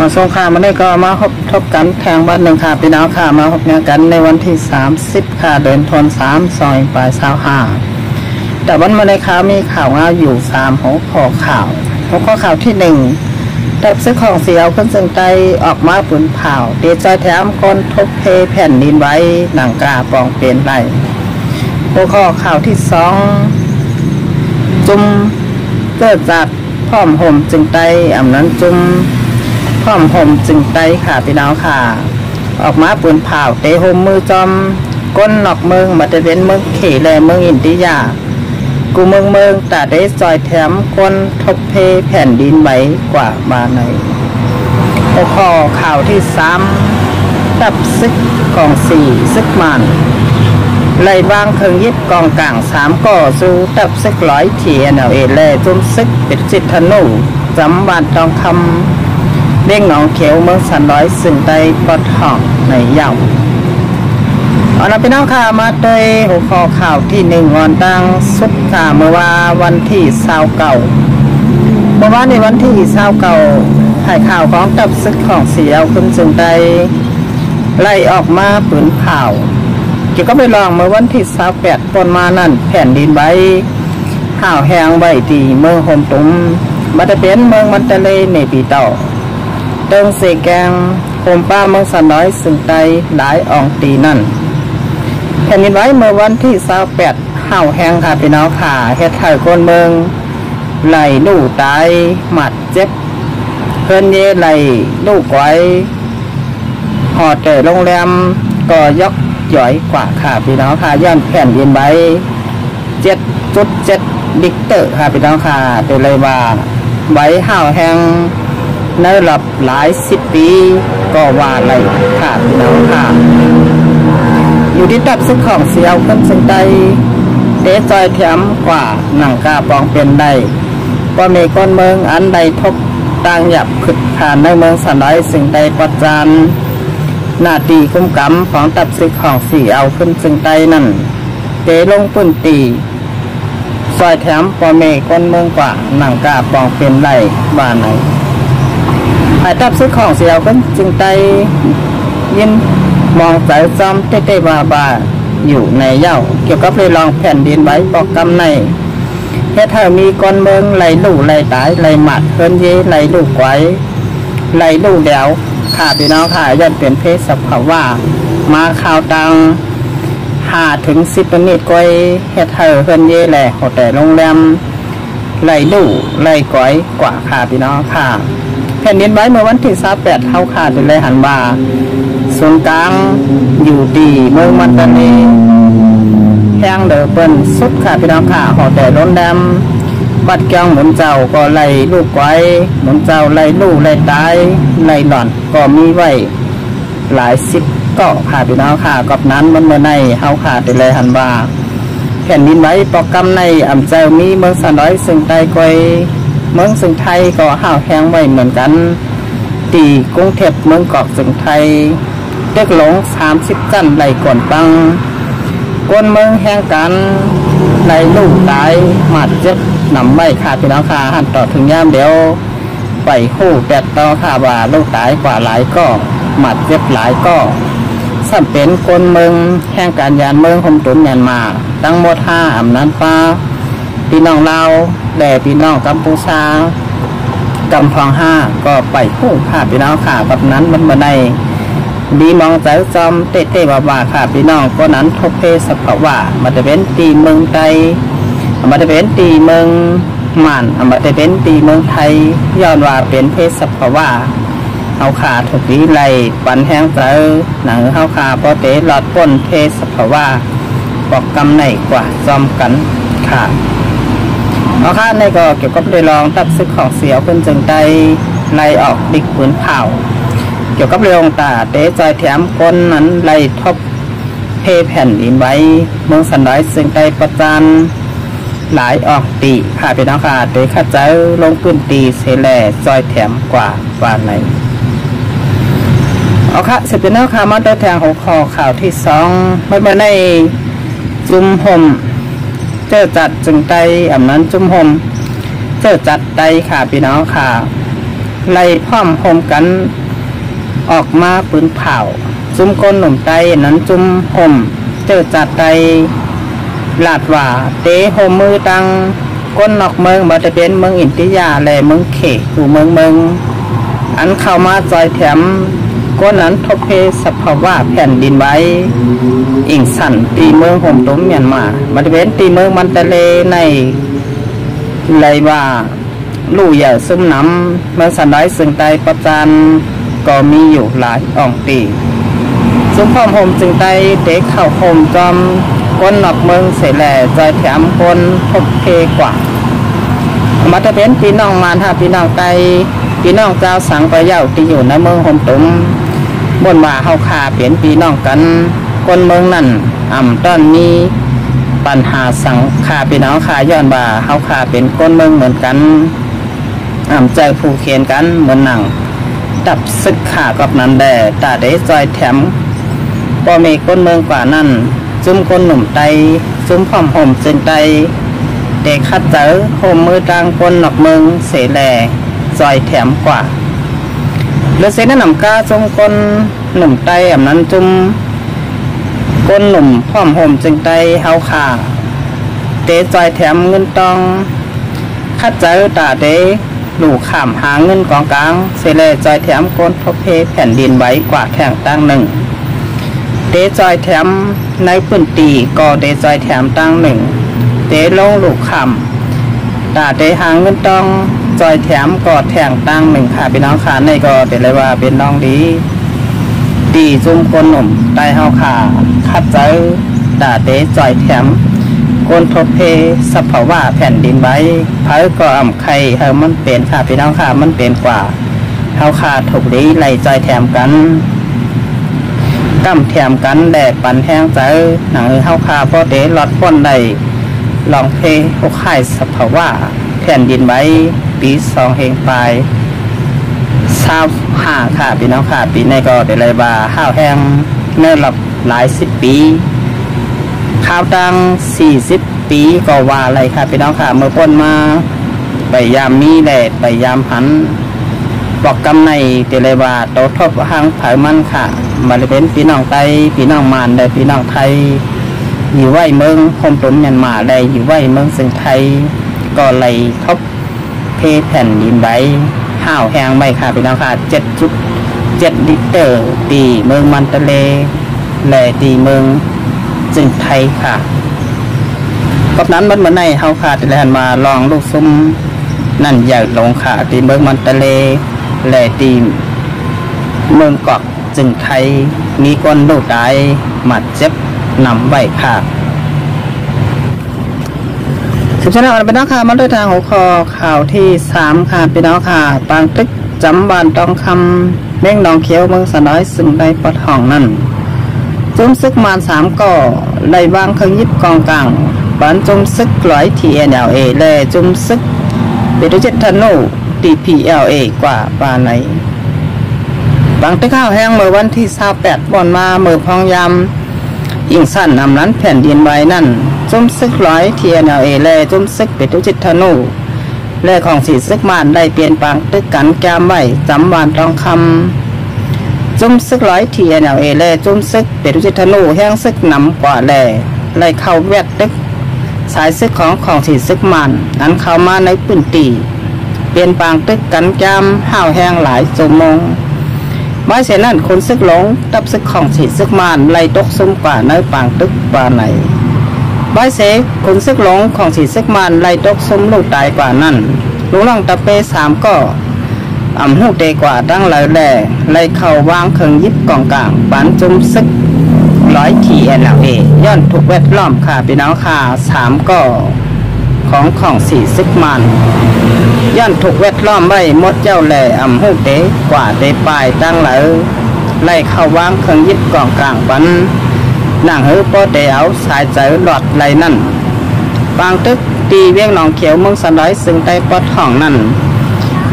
ມາສົ່ງຂ່າວມື້ນີ້ກໍມາພົບທົບກັນແທງວັນໜຶ່ງຄ່ະ ພີ່ນ້ອງຄ່ະ. ມາພົບເຈີກັນໃນວັນທີສາມສິບຄ່ະ ເດືອນທັນວາ ສອງພັນຊາວຫ້າ. ແຕ່ວັນມື້ນີ້ຄ່ະ ມີຂ່າວງາວຢູ່ສາມຫົວຂໍ້ຂ່າວ. ຫົວຂໍ້ຂ່າວທີໜຶ່ງ, ທັບເສິກຂອງສີເອົາຂຶ້ນເຊີງໃຕ້ອອກມາປືນພາວ ເຕະຈ່ອຍແຖມຄົນທົບເພແຜ່ນດິນໄຫວໜັງກາປອງເປັນໄດ້. ຫົວຂໍ້ຂ່າວທີສອງ, ຈຸ່ມເກີດຈາກ ພ້ອມໂຮມເຊີງໃຕ້, ອຳນານຈຸ່ມພ້ອມໂຮມເຊີງໃຕ້ຄ່ະ ພີ່ນ້ອງຄ່ະ. ອອກມາປືນພາວເຕະໂຮມມືຈອມຄົນນອກເມືອງ ບໍ່ວ່າຈະເປັນເມືອງເຂ ແລະ ເມືອງອິນເດຍ ກູ່ເມືອງເມືອງ ຕາເຕະຈ່ອຍແຖມຄົນທົບເພແຜ່ນດິນໄຫວກວ່າມາໃນ. ຫົວຂໍ້ຂ່າວທີສາມ, ທັບເສິກຂອງສີເສິກມານ ໄລ່ວາງເຄື່ອງຍຶດ ກອງກາງສາມກໍສູ່ທັບເສິກລອຍ ທີເອັນເອລເອ ແລະ ຈຸ່ມເສິກເປັນຈິດທະນູ ຈຳບ້ານຕອງຄຳ ວຽງໜອງຂຽວ ເມືອງສັນດອຍ ເຊິ່ງໄດ້ປອດຫ້ອງໃນເຍົາ. ເອົາລະ ພີ່ນ້ອງຄ່ະ ມາໂດຍຫົວຂໍ້ຂ່າວທີໜຶ່ງ ກ່ອນຕ່າງສຸດຄ່ະ. ເມື່ອວານວັນທີຊາວເກົ້າ ເມື່ອວານໃນວັນທີຊາວເກົ້າ ໃຫ້ຂ່າວຂອງທັບເສິກຂອງສີເອົາຂຶ້ນເຊີງໃຕ້ ໄລ່ອອກມາປືນພາວ ກ່ຽວກັບເລື່ອງເມື່ອວັນທີຊາວແປດ ປົນມານັ້ນ ແຜ່ນດິນໄຫວຮ້າວແຮງໄຫວທີ່ເມືອງໂຮມຕຸມ ບໍ່ວ່າຈະເປັນເມືອງມັນຕະເລ ເນປີຕອ ເຕີງເຊແກງ ໂຮມປ້າ ເມືອງສານ້ອຍ ເຊິ່ງໄດ້ຫຼາຍອ່ອງຕີນັ້ນ. ແຜ່ນດິນໄຫວເມື່ອວັນທີຊາວແປດ ຮ້າວແຮງຄ່ະ ພີ່ນ້ອງຄ່ະ ເຮັດໃຫ້ຄົນເມືອງໄຫຼລູ້ຕາຍ ໝາດເຈັບ ເຮືອນເຢໄຫຼລູ້ກວາຍ ຫໍແຕ່ໂຮງແຮມກໍຢອກຢອຍກວ່າຄ່ະ ພີ່ນ້ອງຄ່ະ ຍ້ອນແຜ່ນດິນໄຫວເຈັດຈຸດເຈັດລິກເຕີຄ່ະ ພີ່ນ້ອງຄ່ະ. ໄດ້ເລີຍວ່າໄຫວຮ້າວແຮງໃນລອບຫຼາຍສິບປີກໍວ່າໄດ້ຄ່ະ ພີ່ນ້ອງຄ່ະ. ຢູ່ທີ່ທັບເສິກຂອງສີເອົາຂຶ້ນເຊີງໃຕ້ ເຕະຈ່ອຍແຖມກວ່າໜັງກາປອງເປັນໄດ້ ພໍ່ແມ່ຄົນເມືອງອັນໄດ້ທົບຕ່າງຢາບຂຶດຂານໃນເມືອງສານ້ອຍ ເຊິ່ງໄດ້ປະຈານໜ້າທີ່ຄຸ້ມກຳຂອງທັບເສິກຂອງສີເອົາຂຶ້ນເຊີງໃຕ້ນັ້ນ ເຕະລົງພື້ນທີ່ຊ່ອຍແຖມພໍ່ແມ່ຄົນເມືອງກວ່າໜັງກາປອງເປັນໄດ້ວ່ານັ້ນ. ໃຫ້ທັບເສິກຂອງສີເອົາຂຶ້ນເຊີງໃຕ້ຍິນມອງໃຈຊອມເຕະໆວ່າໆຢູ່ໃນເຍົາ ກ່ຽວກັບເລື່ອງແຜ່ນດິນໄຫວປອກກຳໃນ ເຮັດໃຫ້ມີຄົນເມືອງໄຫຼລູ້ໄຫຼຕາຍ ໄຫຼໝາດເຮືອນເຢ ໄຫຼລູ້ກວາຍ ໄຫຼລູ້ແດວຄ່ະ ພີ່ນ້ອງຄ່ະ. ຍ້ອນເປັນເພດສະພາວະມາຄາວຕ່າງຫ້າເຖິງສິບມິນິດກວ່າ ເຮັດໃຫ້ເຮືອນເຢ ແລະ ໂຮແຕໂຮງແຮມໄຫຼລູ້ໄຫຼກວາຍກວ່າຄ່ະ ພີ່ນ້ອງຄ່ະ. ແຜ່ນດິນໄຫວເມື່ອວັນທີຊາວແປດ ເຮົາຄ່ະໄດ້ເລີຍຫັນວ່າ ສູນກາງຢູ່ທີ່ເມືອງມັນຕະເລ ແຮງເດີເບິ່ນສຸດຄ່ະ ພີ່ນ້ອງຄ່ະ. ຫໍແຕ່ໂຮງແຮມ ວັດກຽງໝູນເຈົ້າກໍໄຫຼລູ້ກວາຍ ໝູນເຈົ້າໄຫຼລູ້ໄຫຼຕາຍໄຫຼຫຼອນກໍມີໄວ້ຫຼາຍສິບກໍຄ່ະ ພີ່ນ້ອງຄ່ະ. ກັບນັ້ນມື້ໃນເຮົາຄ່ະໄດ້ເລີຍຫັນວ່າ ແຜ່ນດິນໄຫວປອກກຳໃນອຳເຈີມີເມືອງສານ້ອຍ ເຊິ່ງໄດ້ກວຍ ເມືອງເຊິ່ງໄທກໍຮ້າວແຮງໄວ້ເໝືອນກັນ ທີ່ກຸງເທບເມືອງກອກເຊີງໄທ ຕຶກລົງສາມສິບຊັ້ນໄຫຼກວນປັງ ຄົນເມືອງແຮງກັນໄຫຼລູ້ຕາຍໝາດເຈັບນຳໄວ້ຄ່ະ ພີ່ນ້ອງຄ່ະ. ຫັ້ນຕໍ່ເຖິງຍາມດຽວ ໄປຮູ້ແຕ່ຕໍ່ຄ່ະວ່າລູ້ຕາຍກວ່າຫຼາຍກໍ ໝາດເຈັບຫຼາຍກໍ ສ່ຳເປັນຄົນເມືອງແຮງການຢານເມືອງໂຮມຕຸມຍານມາ ທັງໝົດຫ້າອຳນານຟ້າ ພີ່ນ້ອງລາວ ແລະ ພີ່ນ້ອງກຳປູຊາ ກຳພອງຫ້າກໍໄປຮູ້ຄ່ະ ພີ່ນ້ອງຄ່ະ. ກັບນັ້ນມັນບໍ່ໄດ້ດີມອງໃຈຈອມເຕະໆວ່າໆຄ່ະ ພີ່ນ້ອງຄົນນັ້ນ ທົບເພດສະພາວະ ບໍ່ວ່າຈະເປັນທີ່ເມືອງໃຕ້ ບໍ່ວ່າຈະເປັນທີ່ເມືອງ ມ່ານ ອຳມາແຕ່ເປັນຕີເມືອງໄທ ຍ້ອນວ່າເປັນເພດສະພາວະ ເຮົາຂ້າທຸກປີໄລ່ປັນແຮງໃຈ ໜັງເຮົາຂ້າພໍເຕະລອດພົ້ນເພດສະພາວະ ປອກກຳໃນກວ່າຊອມກັນຄ່າ. ເອົາຄ່າ ໃນກໍກ່ຽວກັບເລື່ອງທັບສຶກຂອງສຽວຂຶ້ນເຊີງໃຕ້ ໄລ່ອອກດິກປືນເຜົາ ກ່ຽວກັບເລື່ອງຕາເຕະຈອຍແຖມຄົນນັ້ນໄລ່ທົບ ເພແຜ່ນດິນໄຫວ ເມືອງສັນດອຍເຊິ່ງໄດ້ປະຈານຫຼາຍອອກຕີຂ້າພີ່ນ້ອງຂ້າ ໄດ້ຂະເຈົ້າລົງພື້ນທີ່ເສແລຈອຍແຖມກວ່າວ່າໃນ. ເອົາຄ່າ ສິເປັນແນວຂ່າວມາແຕ່ແທງຫົວຂໍ້ຂ່າວທີສອງ ເມື່ອໃນຈຸມໂຮມເຈີຈັດເຊິ່ງໄດ້ອຳນານຈຸມໂຮມເຈີຈັດໄດ້ຂ້າພີ່ນ້ອງຂ້າ ໄລ່ພ້ອມໂຮມກັນອອກມາປືນເຜົາ. ຊຸມຄົນໜຸ່ມໄຕ້ນັ້ນ ຊຸມໂຮມເຈີຈາດໄຕ້ ລາດວ່າເຕະໂຮມມືຕັ້ງຄົນນອກເມືອງ ບໍ່ວ່າຈະເປັນເມືອງອິນເດຍ ແລະ ເມືອງເຂດ ຢູ່ເມືອງເມືອງ ອັນເຂົ້າມາຊ່ອຍແຖມຄົນນັ້ນ ທົບເພສະພາວະແຜ່ນດິນໄຫວ ອິງສັນ ທີ່ເມືອງໂຮມຕຸມ ມຽນມາ ບໍ່ວ່າຈະເປັນທີ່ເມືອງມັນຕະເລໃນ ໄລວ່າ ລູ່ເຫຍີ້າຊຸມນຳ ເມືອງສັນດອຍ ເຊິ່ງໃຕ້ປະຈານ ກໍມີຢູ່ຫຼາຍອ່ອງຕີ. ຊຸມພ້ອມໂຮມເຊິ່ງໃຕ້ ເຕະເຂົ້າໂຮມຈອມຄົນນອກເມືອງເສແລ ຊ່ອຍແຖມຄົນທົບເພກວ່າ ບໍ່ວ່າຈະເປັນພີ່ນ້ອງມານຫາພີ່ນ້ອງໄຕ້ ພີ່ນ້ອງຈາວສັງກະເຍົາ ທີ່ຢູ່ໃນເມືອງໂຮມຕຸມ ບ່ອນວ່າເຮົາຂ້າເປັນພີ່ນ້ອງກັນ ຄົນເມືອງນັ້ນ ອຳຕ້ອນມີ ບັນຫາສັງຂ້າພີ່ນ້ອງຂ້າ ຍ້ອນວ່າເຮົາຂ້າເປັນຄົນເມືອງເໝືອນກັນ ອຳໃຈຜູກແຂນກັນເໝືອນໜັງ ດັບສຶກຂ້າກັບນັ້ນແດ່ ຕາເດຊ່ອຍແຖມພໍ່ແມ່ຄົນເມືອງກວ່ານັ້ນ ຊຸມຄົນໜຸ່ມໄຕ້ ຊຸມພ້ອມໂຮມເຊິ່ງໃຕ້ ແຕ່ຂັດໃຈໂຮມມືຕັ້ງຄົນນອກເມືອງເສແລ ຊ່ອຍແຖມກວ່າ. ເຫຼືອເສນັ້ນນຳກາ ຊຸມຄົນໜຸ່ມໄຕ້ ອຳນັ້ນຊຸມຄົນໜຸ່ມພ້ອມໂຮມເຊິ່ງໃຕ້ ເຮົາຂ້າ ເຕະຊ່ອຍແຖມເງິນຕ້ອງ ຂັດໃຈຕາເດ ລູ່ຂ້າມຫາເງິນກອງກາງເສແລ ຊ່ອຍແຖມຄົນທົບເພແຜ່ນດິນໄຫວກວ່າແທ່ງຕັ້ງໜຶ່ງ ເຕະຊ່ອຍແຖມໃນພື້ນທີ່ ກໍເຕະຊ່ອຍແຖມຕັ້ງໜຶ່ງ ເຕະລົງລູ່ຂ້າມ ຕາເຕະຫາເງິນຕ້ອງ ຊ່ອຍແຖມກໍແທ່ງຕັ້ງໜຶ່ງຂ້າພີ່ນ້ອງຂ້າ. ໃນກໍເປັນໄລວ່າເປັນນ້ອງດີ ທີ່ຊຸມຄົນໜຸ່ມໄຕ້ເຮົາຂ້າ ຂັດໃຈຕາເຕະຊ່ອຍແຖມຄົນທົບເພສະພາວະແຜ່ນດິນໄຫວ ໃຜກໍອຳໄຄໃຫ້ມັນເປັນຂ້າພີ່ນ້ອງຂ້າ ມັນເປັນກວ່າ ເຮົາຂ້າທຸກດີໄລ່ຊ່ອຍແຖມກັນ ກຳແຖມກັນ ແລະ ປັນແຮງໃຈ ໜັງເຮົາຂ້າພໍເຕະລອດພົ້ນໄດ້ ລອງເພໂຮກຮ້າຍສະພາວະແຜ່ນດິນໄຫວ ປີສອງເຮງປາຍຊາວຫ້າຂ້າພີ່ນ້ອງຂ້າ. ປີໃນກໍໄດ້ໄລວ່າຮ້າວແຮງໃນລອບຫຼາຍສິບປີ ຄາວຕັ້ງສີ່ສິບປີກໍວ່າໄດ້ຂ້າພີ່ນ້ອງຂ້າ. ເມື່ອພົ້ນມາໄປຍາມມີ ແລະ ໄປຍາມຫັນ ບອກກຳໃນເຕເລວ່າໂຕທົບຫາງເຜີາມັນຂະ ບໍລິເວນພີ່ນ້ອງໄຕ້ ພີ່ນ້ອງມານ ແລະ ພີ່ນ້ອງໄທ ຢູ່ໄວ້ເມືອງໂຮມຕຸມມຽນມາ ແລະ ຢູ່ໄວ້ເມືອງເຊີງໄທ ກໍໄດ້ທົບເພແຜ່ນດິນໄຫວ ຮ້າວແຮງໄວ້ຂະ ພີ່ນ້ອງຂະ ເຈັດຈຸດເຈັດລິກເຕີ ທີ່ເມືອງມັນຕະເລ ແລະ ທີ່ເມືອງເຊີງໄທຂະ. ກັບນັ້ນໝົດມື້ໃນເຮົາຂະ ທີ່ໄດ້ຫັນວ່າລອງລູກຊຸມ ນັ້ນໃຫຍ່ລົງຂະ ທີ່ເມືອງມັນຕະເລ ແລະ ທີ່ເມືອງກອກ ເຊີງໄທ ມີຄົນລູກຕາຍ ບາດເຈັບນຳໄວ້ຂະ. ສືບສານອອກໄປເນາະຂະ ມາໂດຍທາງຫົວຂໍ້ຂ່າວທີສາມຂະ ພີ່ນ້ອງຂະ ປາງຕຶກ ຈຳບ້ານຕອງຄຳ ເມືອງໜອງຂຽວ ເມືອງສະໜອຍ ຊຶ່ງໄດ້ປະທ້ວງນັ້ນ ຈຸ້ມສຶກມານສາມກໍໄດ້ວາງເຄື່ອງຍຶດກອງກາງ ປານຈຸ້ມສຶກລອຍ ທີເອັນແອລເອ ແລະ ຈຸ້ມສຶກເປໂຕເຈັດທະນູ ທີພີແອລເອ ກວ່າວ່າໃນ ບາງຕຶກຮ້າວແຮງເມື່ອວັນທີຊາວແປດ ບ່ອນມາເມື່ອພອງຍາມ ອີງສັນອຳລັນແຜ່ນດິນໄຫວນັ້ນ ຈຸ້ມສຶກລອຍ ທີເອັນແອລເອ ແລະ ຈຸ້ມສຶກເປໂຕເຈັດທະນູ ແລະ ຂອງສີສຶກມານໄດ້ປ່ຽນປາງຕຶກກັນກຽມໄວ້ ຈຳບ້ານຕອງຄຳ ຈຸ້ມສຶກລອຍ ທີເອັນແອລເອ ແລະ ຈຸ້ມສຶກເປໂຕເຈັດທະນູ ແຮງສຶກນຳກວ່າແລ ໄລ່ເຂົ້າແວດຕຶກສາຍສຶກຂອງຂອງສີສຶກມານ ອັນເຂົ້າມາໃນພື້ນທີ່ ປ່ຽນປາງຕຶກກັນກຽມຮ້າວແຮງຫຼາຍຊົ່ວໂມງ. ບາຍເສນັ້ນ ຂຸນສຶກຫຼົງ ທັບສຶກຂອງສີສຶກມານ ໄລ່ຕົກຊຸມກວ່າໃນປາງຕຶກວ່າໃນ ບາຍເສຂຸນສຶກຫຼົງຂອງສີສຶກມານ ໄລ່ຕົກຊຸມລູກຕາຍກວ່ານັ້ນ ລູກນ້ອງຕະເປສາມກໍ ອຳຮູ້ເຕກວ່າຕັ້ງຫຼາຍແລ ໄລ່ເຂົ້າວາງເຄື່ອງຍຶດກອງກາງ ປານຈຸ້ມສຶກລອຍ ທີເອັນແອລເອ ຍ້ອນຖືກແວດລ້ອມຂະ ພີ່ນ້ອງຂະ ສາມກໍ ຂອງຂອງສີສຶກມານ ຍ້ອນຖືກແວດລ້ອມໄວ້ໝົດແລ້ວແລ ອຳຮູ້ເຕກວ່າເຕປາຍຕັ້ງຫຼາຍ ໄລ່ເຂົ້າວາງເຄື່ອງຍຶດກອງກາງປັນ ໜັງເຮີປໍເຕເອົາສາຍໃຈຫຼອດໄລ່ນັ້ນ ປາງຕຶກ ທີ່ວຽງໜອງຂຽວ ເມືອງສະໜອຍ ຊຶ່ງໄດ້ປະທ້ວງນັ້ນ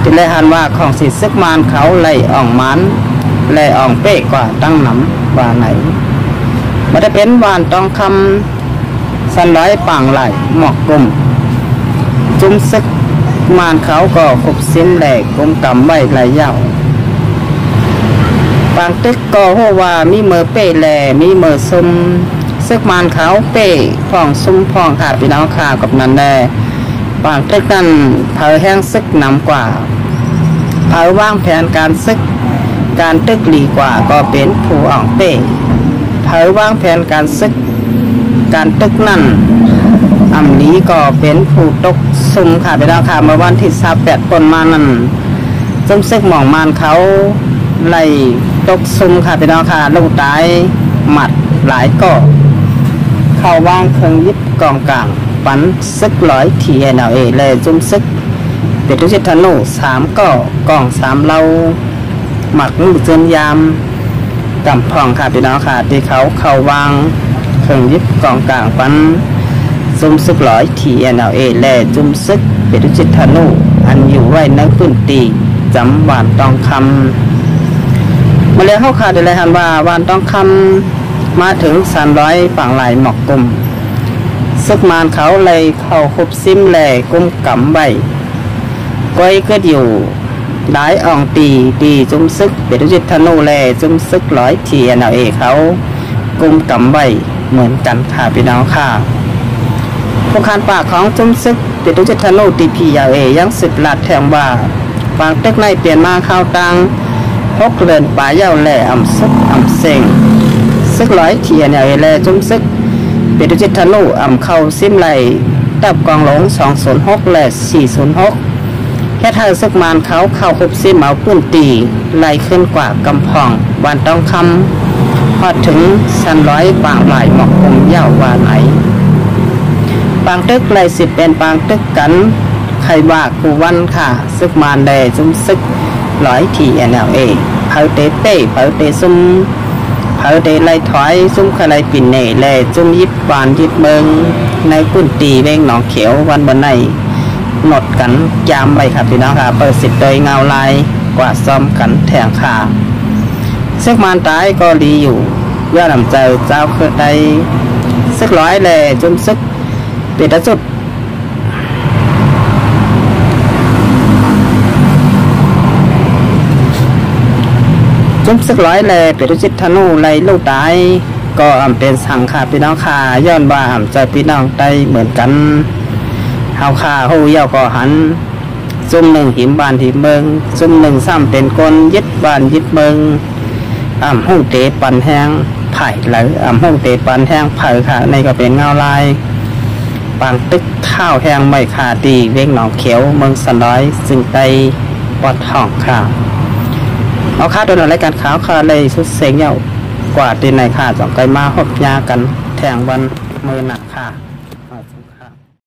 ທີ່ໄດ້ຫັນວ່າຂອງສີສຶກມານເຂົາໄລ່ອ່ອງມານ ແລະ ອ່ອງເປ້ກວ່າຕັ້ງນຳວ່າໃນ ບໍ່ໄດ້ເປັນບ້ານຕອງຄຳ ສະໜອຍ ປາງລາຍ ໝອກກຸມ ຈຸ້ມຊຶກ ມານເຂົາກໍຄຸບຊິມ ແລະ ກຸມກຳໄວ້ຫຼາຍເຍົາ. ປາງຕຶກກໍຮູ້ວ່າມີເມີເປ້ ແລະ ມີເມີຊຸມ. ເສິກມານເຂົາເປ້ພ້ອງຊຸມພ້ອງຄ່າ ພີ່ນ້ອງຄ່າ. ກັບນັ້ນແລ ປາງຕຶກນັ້ນ ໃຜແຮງເສິກນຳກວ່າ, ໃຜວາງແຜນການເສິກ ການຕຶກດີກວ່າ ກໍເປັນຜູ້ອອກເປ້. ໃຜວາງແຜນການເສິກ ການຕຶກນັ້ນອຳດີ ກໍເປັນຜູ້ຕົກຊຸມຄ່າ ພີ່ນ້ອງຄ່າ. ເມື່ອວັນທີຊາວແປດ ຕົ້ນມານັ້ນ ຊຸມເສິກໝອງມານເຂົາໄລ່ຕົກຊຸມຄ່າ ພີ່ນ້ອງຄ່າ. ລູກຕາຍໝາດຫຼາຍກໍເຂົ້າວາງເຄື່ອງຍຶດກອງກາງ ປັນເສິກລອຍ ທີເອັນແອລເອ ແລະ ຊຸມເສິກເປໂຕຣຈິດທະນູ ສາມກໍ ກອງສາມເຫຼົ່າ ໝາກມືເຈີນຍາມກຳພອງຄ່າ ພີ່ນ້ອງຄ່າ ທີ່ເຂົາເຂົ້າວາງເຄື່ອງຍຶດກອງກາງປັນ ຊຸມເສິກລອຍ ທີເອັນແອລເອ ແລະ ຊຸມເສິກເປໂຕຣຈິດທະນູ ອັນຢູ່ໄວ້ໃນພື້ນທີ່ຈຳຫວ່ານຕອງຄຳ. ມາແລ້ວເຮົາຄ່າໄດ້ລາຍງານວ່າ ຫວ່ານຕອງຄຳ ມາເຖິງຊານລອຍປາງລາຍໝອກກຸມ ເສິກມານເຂົາໄລ່ເຂົ້າຄຸບຊິມ ແລະ ກຸມກຳໄວ້ ກ້ອຍເກີດຢູ່ ຫຼາຍອ່ອງຕີ ທີ່ຊຸມເສິກເປໂຕຣຈິດທະນູ ແລະ ຊຸມເສິກລອຍ ທີເອັນແອລເອ ເຂົາກຸມກຳໄວ້ເໝືອນກັນຄ່າ ພີ່ນ້ອງຄ່າ. ຜູ້ຂານປາກຂອງຊຸມເສິກເປໂຕຣຈິດທະນູ ທີພີແອລເອ ຍັງສືບລາດແທງວ່າ ປາງຕຶກໃນປ່ຽນມາຄາວຕ່າງຫົກເດືອນປາຍແລ້ວ ແລະ ອຳສຸກອຳເສັງ ເສິກລອຍ ທີເອັນແອລເອ ແລະ ຊຸມເສິກເປໂຕຣຈິດທະນູ ອຳເຂົ້າຊິມໄລ່ ດັບກອງຫຼວງ ສອງສູນຫົກ ແລະ ສີ່ສູນຫົກ ເຮັດໃຫ້ເສິກມານເຂົາເຂົ້າຄຸບຊິມເອົາພື້ນທີ່ ໄລ່ຂຶ້ນກວ່າກຳພອງຫວ່ານຕອງຄຳ ຮອດເຖິງຊານລອຍປາງລາຍໝອກກຸມເຍົາວ່າໄນ. ປາງຕຶກໄລ່ຊິເປັນປາງຕຶກກັນ ໃຜວ່າກູວັນຄ່າ ເສິກມານ ແລະ ຊຸມເສິກລອຍ ທີເອັນແອລເອ ເຜົາເຕະເປ້ ເຜົາເຕະຊຸມ ເຜົາເຕະໄລ່ຖອຍ ຊຸມຄະໄລປິນເນ ແລະ ຊຸມຍຶດບ້ານຍຶດເມືອງ ໃນພື້ນທີ່ເວງໜອງຂຽວ ວັນເມື່ອໃນ ນົດກັນຈາມໄວ້ຄ່າ ພີ່ນ້ອງຄ່າ. ເປີດສິດໂດຍງາວລາຍກວ່າຊອມກັນແທງຄ່າ. ເສິກມານຕາຍກໍດີຢູ່ ຍ້ອນນ້ຳໃຈຊາວເຄືອໄຕ ເສິກລອຍ ແລະ ຊຸມເສິກເປຕະຈຸດ ຊຸມເສິກລອຍ ແລະ ເປໂຕຣຈິດທະນູ ໄລ່ລູກຕາຍ ກໍອຳເປັນສັງຄ່າ ພີ່ນ້ອງຄ່າ ຍ້ອນວ່າອຳໃຈພີ່ນ້ອງໄຕເໝືອນກັນ. ເຮົາຄ່າຮູ້ເຍົາກໍຫັນ ຊຸມໜຶ່ງຫິມບ້ານຫິມເມືອງ ຊຸມໜຶ່ງຊ້ຳເປັນຄົນຍຶດບ້ານຍຶດເມືອງ ອຳຮູ້ເຕປັນແຮງໃຜ ແລະ ອຳຮູ້ເຕປັນແຮງໃຜຄ່າ. ນີ້ກໍເປັນງາວລາຍ ປາງຕຶກທ້າວແຮງໄມ້ຄ່າ ທີ່ເວງໜອງຂຽວ ເມືອງຊານລອຍ ເຊິ່ງໄດ້ປອດຫ້ອງຄ່າ. ເອົາຄ່າ ໂດຍລາຍການຂ່າວຄ່າ ໄດ້ສຸດເສັງເຍົາກວ່າທີ່ໃນຄ່າ ຕ້ອງໄກມາພົບຍາກັນແທງວັນມື້ໜ້າຄ່າ.